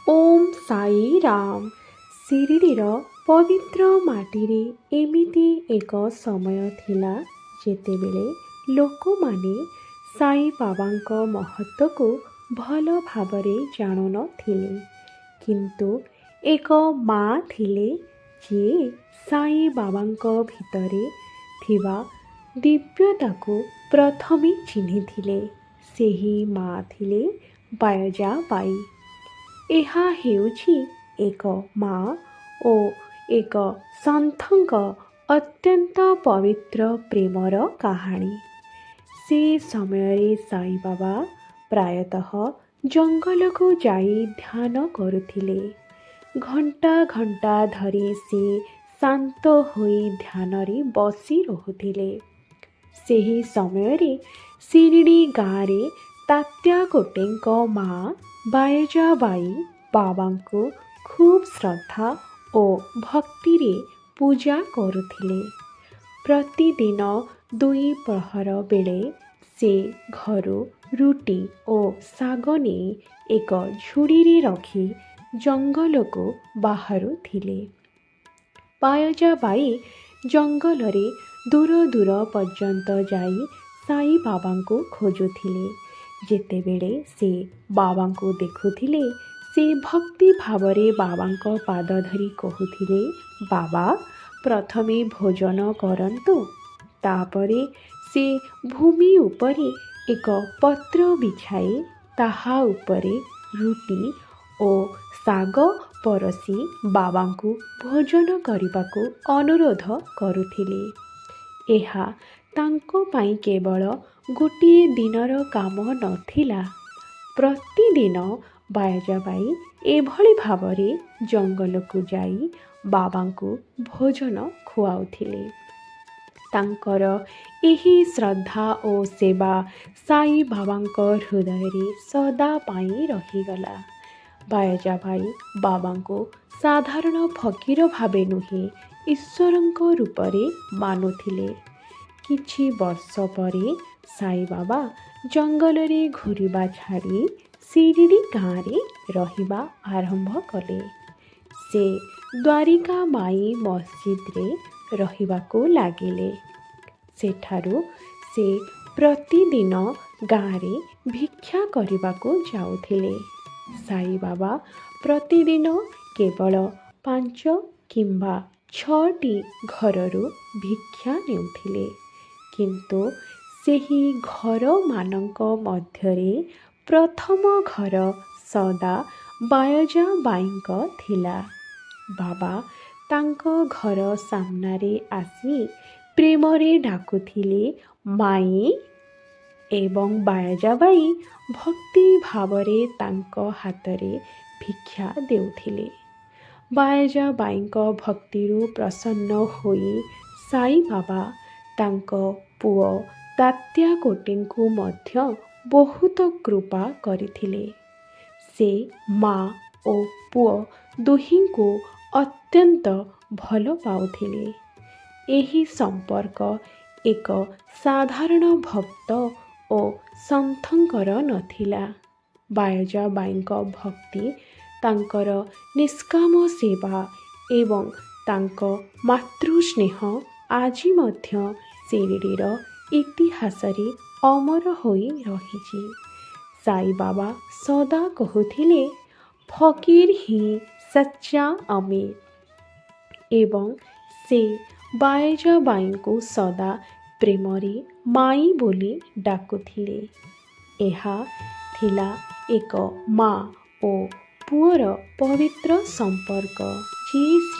ଓମ୍ ସାଇ ରାମ୍। ଶିରିଡ଼ିର ପବିତ୍ର ମାଟିରେ ଏମିତି ଏକ ସମୟ ଥିଲା, ଯେତେବେଳେ ଲୋକମାନେ ସାଇ ବାବାଙ୍କ ମହତ୍ତ୍ୱକୁ ଭଲ ଭାବରେ ଜାଣୁନଥିଲେ। କିନ୍ତୁ ଏକ ମା ଥିଲେ, ଯିଏ ସାଇ ବାବାଙ୍କ ଭିତରେ ଥିବା ଦିବ୍ୟତାକୁ ପ୍ରଥମେ ଚିହ୍ନିଥିଲେ। ସେହି ମା ଥିଲେ ବାୟଜାବାଇ। ଏହା ହେଉଛି ଏକ ମା ଓ ଏକ ସନ୍ଥଙ୍କ ଅତ୍ୟନ୍ତ ପବିତ୍ର ପ୍ରେମର କାହାଣୀ। ସେ ସମୟରେ ସାଇବାବା ପ୍ରାୟତଃ ଜଙ୍ଗଲକୁ ଯାଇ ଧ୍ୟାନ କରୁଥିଲେ। ଘଣ୍ଟା ଘଣ୍ଟା ଧରି ସେ ଶାନ୍ତ ହୋଇ ଧ୍ୟାନରେ ବସି ରହୁଥିଲେ। ସେହି ସମୟରେ ଶିରିଡ଼ି ଗାଁରେ ତାତ୍ୟା କୋଟେଙ୍କ ମା ବାୟଜାବାଇ ବାବାଙ୍କୁ ଖୁବ୍ ଶ୍ରଦ୍ଧା ଓ ଭକ୍ତିରେ ପୂଜା କରୁଥିଲେ। ପ୍ରତିଦିନ ଦ୍ୱିପ୍ରହର ବେଳେ ସେ ଘରୁ ରୁଟି ଓ ଶାଗ ନେଇ ଏକ ଝୁଡ଼ିରେ ରଖି ଜଙ୍ଗଲକୁ ବାହାରୁଥିଲେ। ବାୟଜାବାଇ ଜଙ୍ଗଲରେ ଦୂର ଦୂର ପର୍ଯ୍ୟନ୍ତ ଯାଇ ସାଇବାବାଙ୍କୁ ଖୋଜୁଥିଲେ। ଯେତେବେଳେ ସେ ବାବାଙ୍କୁ ଦେଖୁଥିଲେ, ସେ ଭକ୍ତି ଭାବରେ ବାବାଙ୍କ ପାଦ ଧରି କହୁଥିଲେ, "ବାବା, ପ୍ରଥମେ ଭୋଜନ କରନ୍ତୁ।" ତାପରେ ସେ ଭୂମି ଉପରେ ଏକ ପତ୍ର ବିଛାଇ ତାହା ଉପରେ ରୁଟି ଓ ଶାଗ ପରସି ବାବାଙ୍କୁ ଭୋଜନ କରିବାକୁ ଅନୁରୋଧ କରୁଥିଲେ। ଏହା ତାଙ୍କ ପାଇଁ କେବଳ ଗୋଟିଏ ଦିନର କାମ ନଥିଲା। ପ୍ରତିଦିନ ବାୟଜାବାଇ ଏଭଳି ଭାବରେ ଜଙ୍ଗଲକୁ ଯାଇ ବାବାଙ୍କୁ ଭୋଜନ ଖୁଆଉଥିଲେ। ତାଙ୍କର ଏହି ଶ୍ରଦ୍ଧା ଓ ସେବା ସାଇ ବାବାଙ୍କ ହୃଦୟରେ ସଦା ପାଇଁ ରହିଗଲା। ବାୟଜାବାଇ ବାବାଙ୍କୁ ସାଧାରଣ ଫକୀର ଭାବେ ନୁହେଁ, ଈଶ୍ୱରଙ୍କ ରୂପରେ ମାନୁଥିଲେ। କିଛି ବର୍ଷ ପରେ ସାଇବାବା ଜଙ୍ଗଲରେ ଘୁରିବା ଛାଡ଼ି ଶିରିଡ଼ି ଗାଁରେ ରହିବା ଆରମ୍ଭ କଲେ। ସେ ଦ୍ୱାରିକା ମାଇ ମସଜିଦରେ ରହିବାକୁ ଲାଗିଲେ। ସେଠାରୁ ସେ ପ୍ରତିଦିନ ଗାଁରେ ଭିକ୍ଷା କରିବାକୁ ଯାଉଥିଲେ। ସାଇବାବା ପ୍ରତିଦିନ କେବଳ ପାଞ୍ଚ କିମ୍ବା ଛଅଟି ଘରରୁ ଭିକ୍ଷା ନେଉଥିଲେ, କିନ୍ତୁ ସେହି ଘରମାନଙ୍କ ମଧ୍ୟରେ ପ୍ରଥମ ଘର ସଦା ବାୟଜାବାଇଙ୍କ ଥିଲା। ବାବା ତାଙ୍କ ଘର ସାମ୍ନାରେ ଆସି ପ୍ରେମରେ ଡାକୁଥିଲେ, "ମାଇ", ଏବଂ ବାୟଜାବାଇ ଭକ୍ତି ଭାବରେ ତାଙ୍କ ହାତରେ ଭିକ୍ଷା ଦେଉଥିଲେ। ବାୟଜାବାଇଙ୍କ ଭକ୍ତିରୁ ପ୍ରସନ୍ନ ହୋଇ ସାଇବାବା ତାଙ୍କ ପୁଅ ତାତ୍ୟା କୋଟେଙ୍କୁ ମଧ୍ୟ ବହୁତ କୃପା କରିଥିଲେ। ସେ ମା ଓ ପୁଅ ଦୁହିଁଙ୍କୁ ଅତ୍ୟନ୍ତ ଭଲ ପାଉଥିଲେ। ଏହି ସମ୍ପର୍କ ଏକ ସାଧାରଣ ଭକ୍ତ ଓ ସନ୍ଥଙ୍କର ନଥିଲା। ବାୟଜାବାଇଙ୍କ ଭକ୍ତି, ତାଙ୍କର ନିଷ୍କାମ ସେବା ଏବଂ ତାଙ୍କ ମାତୃସ୍ନେହ ଆଜି ମଧ୍ୟ ଶିରିଡ଼ିର ଇତିହାସରେ ଅମର ହୋଇ ରହିଛି। ସାଇବାବା ସଦା କହୁଥିଲେ, "ଫକୀର ହିଁ ସଚ୍ଚା ଅମୀର", ଏବଂ ସେ ବାୟଜାବାଇଙ୍କୁ ସଦା ପ୍ରେମରେ ମାଇ ବୋଲି ଡାକୁଥିଲେ। ଏହା ଥିଲା ଏକ ମା ଓ ପୁଅର ପବିତ୍ର ସମ୍ପର୍କ। ଜୟ ଶ୍ରୀ